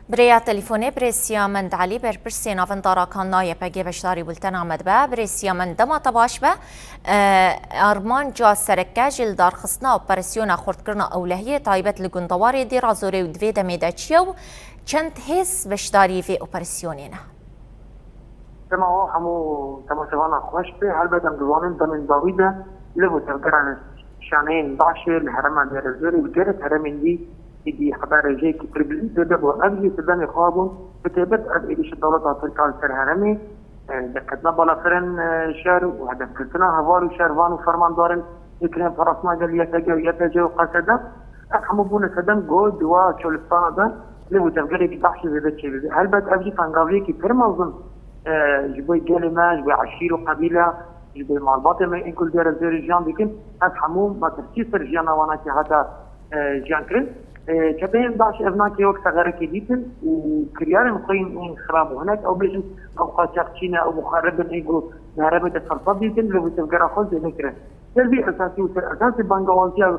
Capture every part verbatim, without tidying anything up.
Bi rêya telefonê Birêz Siyamend Elî, berpirsê navenda rakanna Y P G beşdarî bultena me dibe. Birêz Siyamend, dema te baş be. E, armanca sereke jî li darxistina operasyona xurtkirina ewlehiyê taybet li gundewarê Dêra Zorê û di vê demê de çi ye û çend hêz beşdarî vê operasyonê ne? Dema we hemû temaşevana xweş be. Helbet em dizanin demên dawî de liv û tevgera şaneyên DAIŞê li herêma Dêrezorê û li gelek herêmên dî êdî heber rêjeyekî pir bilî tê de bû. Ev jî sedemê xwe bûn, bi taybet ev êrîşa dewleta Tirk a li ser herêmê, e, derketina balafirên, e, şer û hedefgirtina heval û şervan û fermandarên Yekînên Parastina Gel, Y P G û Y P G û Q S D, ev hemû bûne sedem ku di wa çolistana de liv û tevgerekî DAIŞê zêde çêbibe. Helbet ev jî tengaviyekî pir mezin, e, ji bo gelê me, ji bo eşîr û qebîle, ji bo malbatê me ên ku li Dêrezorê jiyan dikin, ev hemû metirsî ser jiyana wana kê hate, e, jiyan kirin. E, çeteyên DAIŞ ev nakê wek segerekê dîtin û kiryarên xwe yên, yên xirab û hinek ew bêjin ew qaçaxçî ne, ew muxerib in, ên ku di herêmê de fersad dîtin, liv û tevgera xwe zêde kirin. Ser vî esasî û ser esasê bangewaziya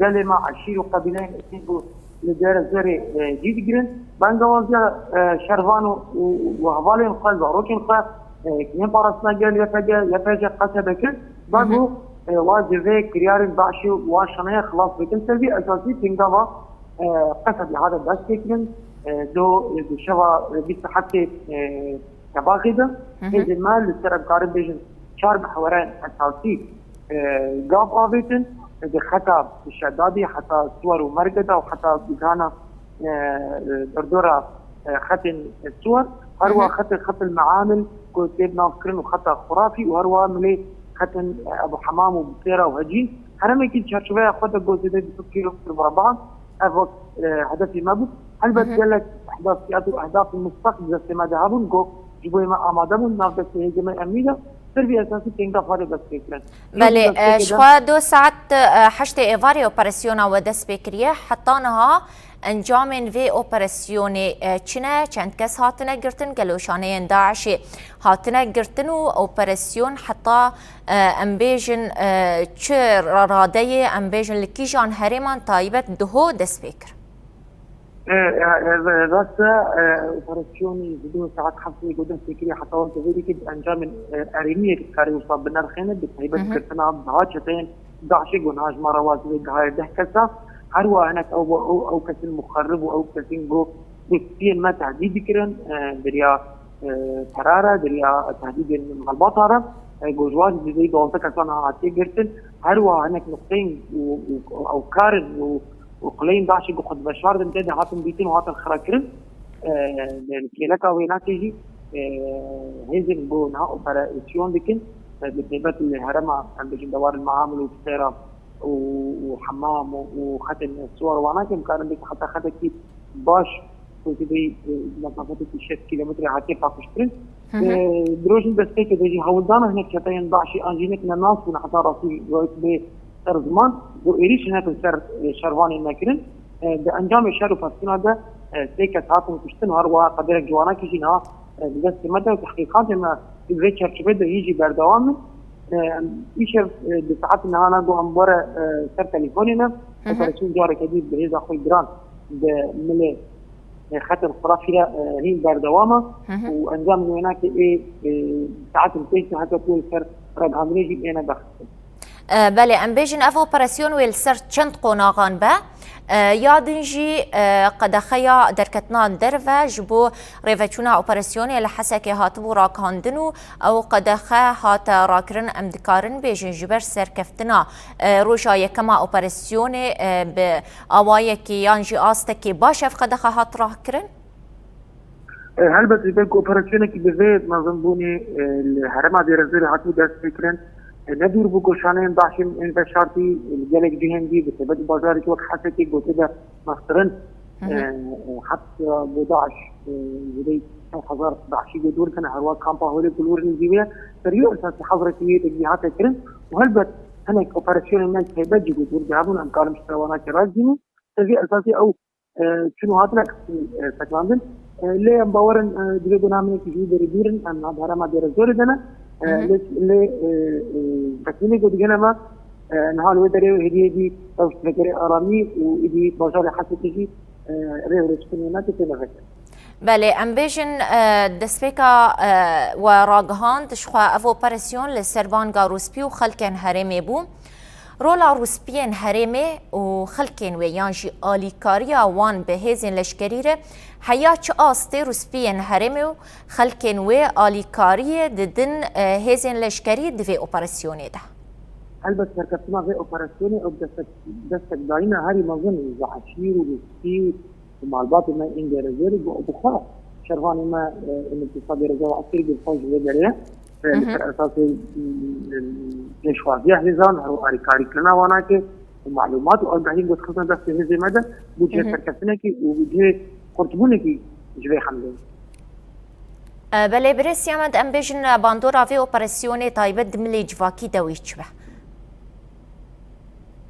gelê me, eşîr û qebîleyên êdî ku li Dêrezorê, e, cî digirin, bangewaziya, e, şervan û, û, û hevalên xwe, zarokên xwe, e, Yekînên Parastina Gel, Y P G, Y P G, Q S D kir, da ku, e, wa ji vê kiryarên DAIŞê û wa şaneya xilas bikin. Ser vî esasî pêngava, e, Q S D hate dest pê kirin, e, do, e, di şeva, e, bîst û heftê, e, Tebaxê de hêzên me li ser, em karin bêjin, çar mihwerên esasî, e, gav avêtin, di xeta Şedadê heta Siwar û Merge de û heta gihana, e, derdora, e, xetên Siwar, her wa xetê xetil meamil ku tê bi nav kirin û xeta Xurafî û her wa milê xetên, e, Ebu Hemam û Bisêra û Hecîn. Herêmekî çarçoveya xwe de ku zêde du sed kîlometre murabaa, ev wek, e, hedefê me bû. Helbet gelek ehdafiyat û ehdafên musteq di destê me de hebûn, ku ji bo me amade bûn, nav destê hêzê me emnî de, ser vî esasî pêngav hate dest pê kirin. Belê, e, ji xwe du saet, e, heştê êvarê operasyona we dest pê kiriye. Heta niha encamên vê operasyonê, e, çi ne? Çend kes hatine girtin? Gelo şaneyên DAIŞê hatine girtin û operasyon heta, e, em bêjin, e, çi radeyê, em bêjin li kîjan herêman taybet diho dest pê kir? E, e, e, rast e, e, operasyonê ji du saet heftê ku dest pê kiriye heta weke vê dîkê bi encamên, e, erêniyê dikarî wisa binirxêne, bi taybet girtina biha çeteyên DAIŞê ku niha ji me re wazî vê gihaye deh kes e. Her wiha hinek ew, ew, ew kesên muxerib û ew kesên ku dostiyên me tehdîd dikirin, e, di riya, e, terara, di riya tehdîdên malbata re, e, ku ji wan jî dizê duwazdeh kesan hatiye girtin. Her wiha hinek nuqteyên û, û, ew karin û, û qileyên DAIŞê ku xwe diveşardin tê de hatin dîtin û hatin xirakirin. E, li kêleka wênakê jî, e, hêzên ku niha operasyon dikin, e, bi taybet li herêma, em bêjin, dewarên Meamil û Quseyra û, û Hemam û, û xetên Siwar û Wanakê em karin bêjin heta xetekî baş, ku zêdeyî, e, mesafetekî şeş kîlometre hatiye paqijkirin. Hı hı. E, di rojên destpêkê de jî hewldana hinek çeteyên DAIŞê an jî hinek nenas bûn heta rastî wek bê ser ziman, ku êrîş hinek li ser, e, şervanên me kirin. E, di encamê şer û pevçûna de, e, sê kes hatin kuştin û her wiha qederek ciwanakî jî niha, e, di destê me de û tehqîqatê me di vê çerçevê de hîn jî berdewam in. E, em îşev, e, di saetên niha ne ku em were, e, ser telefonê ne, Hı hı. operasyon careke dî bi hêza xwe giran di milê, e, xetên Xurafî re, e, hîn berdewam e Hı hı. û encamên wênakê ê, e, saetên pêş de heke ku li ser ragihandinê jî êne vexistin. E, belê, em bêjin ev operasyon wê li ser çend qonaxan be. E, ya din jî, e, qedexeya derketina derve ji bo rêveçûna operasyonê li Hesekê hatibû ragihandin û ew qedexe hate rakirin, em dikarin bêjin ji ber serkeftina, e, roja yekema operasyonê, e, bi awayekî yan jî astekî baş ev qedexe hat rakirin? E, helbet, ji ber ku operasyonekî bi vê mezinbûnê, e, li herêma Dêrezorê hatibû destpêkirin, e, ne dûr bû ku şaneyên DAIŞê ên veşartî, e, li gelek cihên dî, bi taybet bajarekî wek Hesekê ku tê de meztirin, Hı hı. e, e, heps, e, bo DAIŞ, e, zêdeyî sed hezar DAIŞî ku dûr dine, her wiha kampa Holê ku li wir nêzî wê ye, ser wî esasî hezrekî wê yekî hate kirin û helbet hinek operasyonên me taybet jî ku dûr de hebûn, em karin ji ser wana kê razî bûn. Ser vî esasî ew e, çûn û hatine, e, sekilandin. E, lê em bawer in, e, divê ku niha hinekî ji wî derê dûr in, em niha di herêma Dêrezorê de ne. E, Hı hı. lê, lê, e, e, tekmîlê ku digihine me, e, niha li wê derê hêdî hêdî ew ji vegerê aramî û êdî bajarê Hesekê jî, rê û rêkeftinê me tê têne vekirin. Belê, em bêjin, e, destpêka, e, we ragihand, ji xwe ev operasyon li ser banga Rûspî û xelkên herêmê bû. Rola Rûspiyên herêmê û xelkên wê yan jî alîkariya wan bi hêzên leşkerî re heya çi astê Rûspiyên herêmê û xelkên wê alîkariyê didin, e, hêzên leşkerî di vê operasyonê de? Helbet serkeftina vê operasyonê ew destek, destekdayîna herî mezin ji eşîr û Rûspî û malbatê me ên Dêrezorê bi, bi xwe şervanê me, e, ên Îtîfadê Rêza û Eskerî bi xwe ji vê derê, e, li Hı hı. ser esasê, m, m, pêşwaziya hêzan, her û alîkarîkirina wana ke û malûmat û agahiyên ku dixistin destê hêzê me de bû cihê Hı hı. serkeftinekî û bû cihê qurtbûnekî ji vê hemleyê. E, belê, birêz Siyamed, em bêjin, e, bandora vê operasyonê taybet di milê civakî de wê çi be?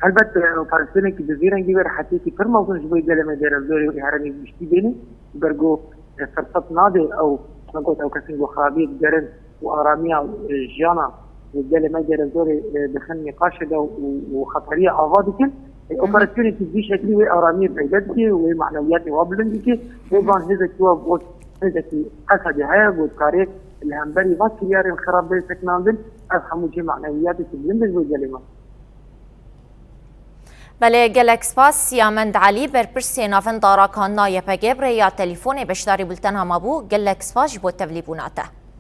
Helbet, e, operasyonekî bi vî rengî wê rehetiyekî pir mezin ji bo gelê me Dêrezorê û herêmê giştî bêne. Ber ku, e, firsat nade ew, me got, ew kesên ku xirabiyê digerin û aramiya, e, jiyana gelê me Dêrezorê, e, dixin nîqaşê de û, û xeteriya ava dikin. E, Hı hı. operasyonekî vî şeklî wê aramiyê peyde dike, wê manewiyatê wa bilind dike. Hı hı. Wê van hêzekî wa got, hêzekî Esedê heye, ku dikarê li hemberî va kiryarên xirab bê sekinandin, ev hemû cihê manewiyatê bilind e ji bo gelê me. Belê, gelek spas. Siyamend Elî, berpirsê navenda ragihandina Y P G, bi rêya telîfonê beşdarî bultena me bû. Gelek spas ji bo tevlîbûna te.